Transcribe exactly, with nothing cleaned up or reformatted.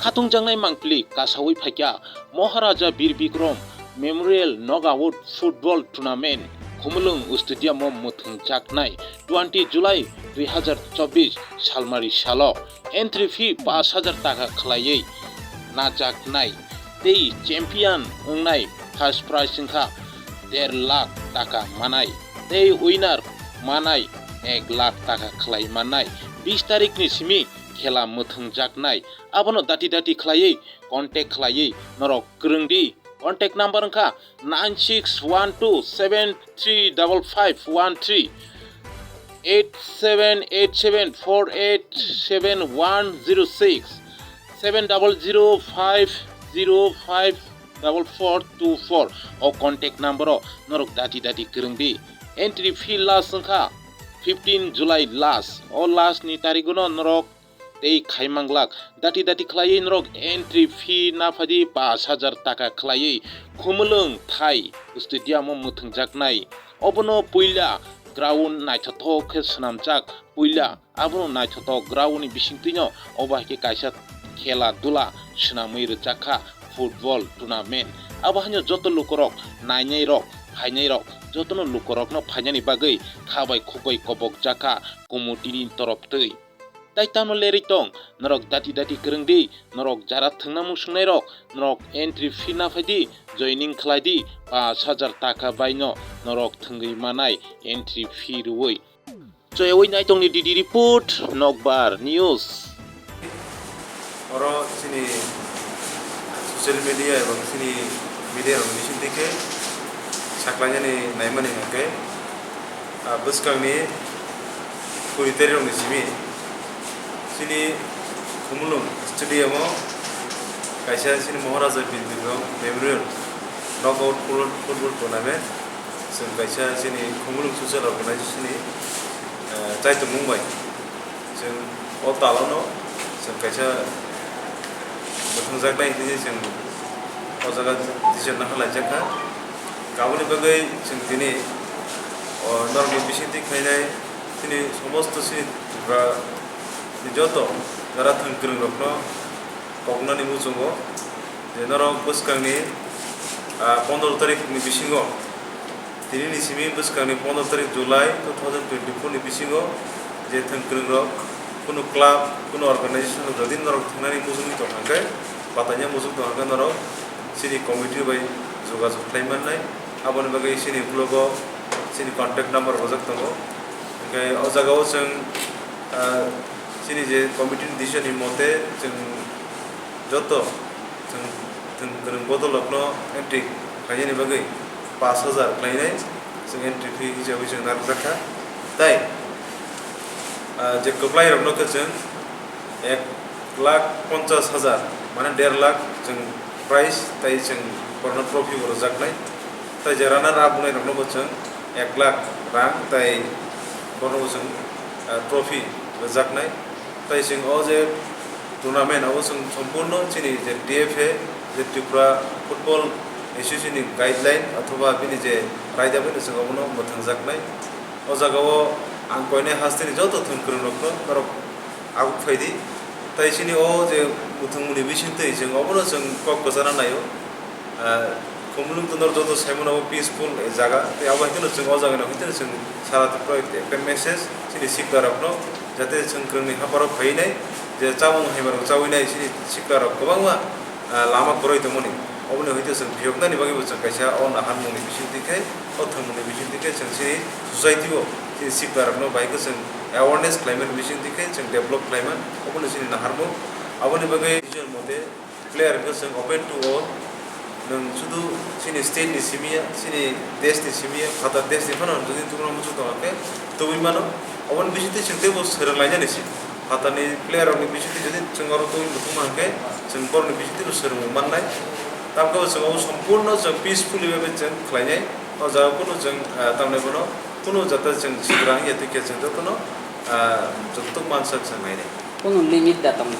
Khatungjaknai mangpili kasawi phaikha Maharaja Bir Bikram Memorial Knockout Football Tournament Khumulwng Stadium o mwthwngjaknai twenty July dui hazar chobbish salmari salo. Entry fee pash hajar taka khwlaiwi najaknai tei champion wngnai first prize wngkha der lakh taka manai tei winner manai ek lakh taka khwlai mannai. Bis tarikni simi khela mwthwngjaknai. Abono dati dati khwlaiwi contact khwlaiwi norok kwrwng di. Contact number wngkha nine six one two seven three double five one three, eight seven eight seven four eight seven one zero six, seven double zero five zero five double four two four. O contact number o norok dati dati kwrwng di. Entry fee last wngkha fifteen July last. O last ni tarigo no norok tei khai manglak. Dati dati khwlaiwi norok entry fee naphadi pash hajar taka khwlaiwi Khumulwng Thai Stadium o mwthwngjaknai. Obono puila ground naithothok khe swnamjak. Puila abono naithothok ground ni bisingtwino obo hai khe kaisa khela dula swnamwi rwjakha football tournament. Abo haino joto lukorok nainairok phainairok jotono lukorokno phainani bagwi kha bai khuk bai kobokjakha committee ni toroftwi. Tai tamo lerwi tong, norok dati dati kwrwng di, norok jara thwngna muchungnairok, norok entry fee naphai di, joining khlai di, pash hajar taka baino norok thwngwi manai entry fee rwui. Choyawi naitongni D D report, Nokbar News. Oro chini social media ebong chini media rok bising twi khe saklainani naimani hwnkhe, ah, bwskangni kuri tarirokni simi chini Khumulwng stadium o kaisa chini Maharaja Bir Bikram Memorial Knockout Football, Football Tournament chwng kaisa chini Khumulwng Social Organization ni, eh, chaitomung bai chwng o talo no chwng kaisa mwthangjaknai hinwi chwng o jaga decision no halaijak kha. Aboni bagwi chwng tini o norokni bisingtwi khlainai chini somosto chini Tripura ni joto jara thwng kwrwng rokno koknani muchungo je norok bwskangni, ah, pondro tarikh ni bisingo Tini ni simi bwskangni pondro tarik July two thousand twenty-four ni bisingo je thwng kwrwng rok kunu club, kunu organization rok jodi norok thangnani muchungwi tong kha khe, pataini muchung tong kha khe norok chini committee bai jogajog khlai mannai. Aboni bagwi chini uklogo chini contact number rwjak tongo. Hwnkhe o jaga o chwng, ah, chini je committee ni decision ni mote chwng joto thwng, thwng kwrwng bodol rokno entry khlainani bagwi pash hajar khlainai chwng entry fee hisabwi chwng narwkjak kha. Tai, ah, je kwplai rokno khe chwng ek lakh ponchash hajar, mane der lakh chwng prize tai chwng borokno trophy bo rwjaknai. Tai je runner up wngnai rokno bo chwng ek lakh rang tai borokno bo chwng, ah, trophy rwjaknai. Tai chwng o je tournament abo chwng sompurno chini je T F A, je Tripura Football Association ni guideline othoba bini je raida bai chwng abono mwthangjaknai. O jaga o ang koinai hasteni joto thwng kwrwng rokno norok aguk phai di. Tai chini o je mwthangmung ni bisingtwi chwng obono chwng kok kwchana naio. Ah, Khumulwng Tundor joto saimano abo peaceful jaga, tei abo hai kheno chwng o jaga no hai kheno chwng sara Tripura ekta message chini sikla rokno, jate chwng kwrwngni haparo phaiwi nai, je chamung haima rok chawi nai chini sikla rok kwbangma, ah, lama kwrwi tongmani, oboni hai kheno chwng phiyoknani bagwi bo chwng kaisa o naharmung ni bisingtwi khe, o thwngmung ni bisingtwi khe chwng chini society o chini sikla rokno bai khe chwng awareness khlaimani bisingtwi khe chwng develop khlaimani, obono chini naharmung, aboni bagwi mote. Player hwnkhe chwng open to all. Nwng sudu chini state ni simi ya, chini desh ni simi ya, phatar desh ni phano jodi tubuna muchung tong khe tubui mano. Oboni bisingtwi chwng teibo swrwng lainani se. Phatar ni player rok ni bisingtwi jodi chwng oro tubui muchung man khe chwng borok ni bisingtwi bo swrwng mannai. Tamokhe bo chwng obo sompurno chwng peacefully bai chwng khlainai. O jaga kunu chwng, ah, tamni bono kunu jata chwng sigrang ya twi khe chwng jotono, ah, joto mansa chwng nainai. Kunu limit da tong.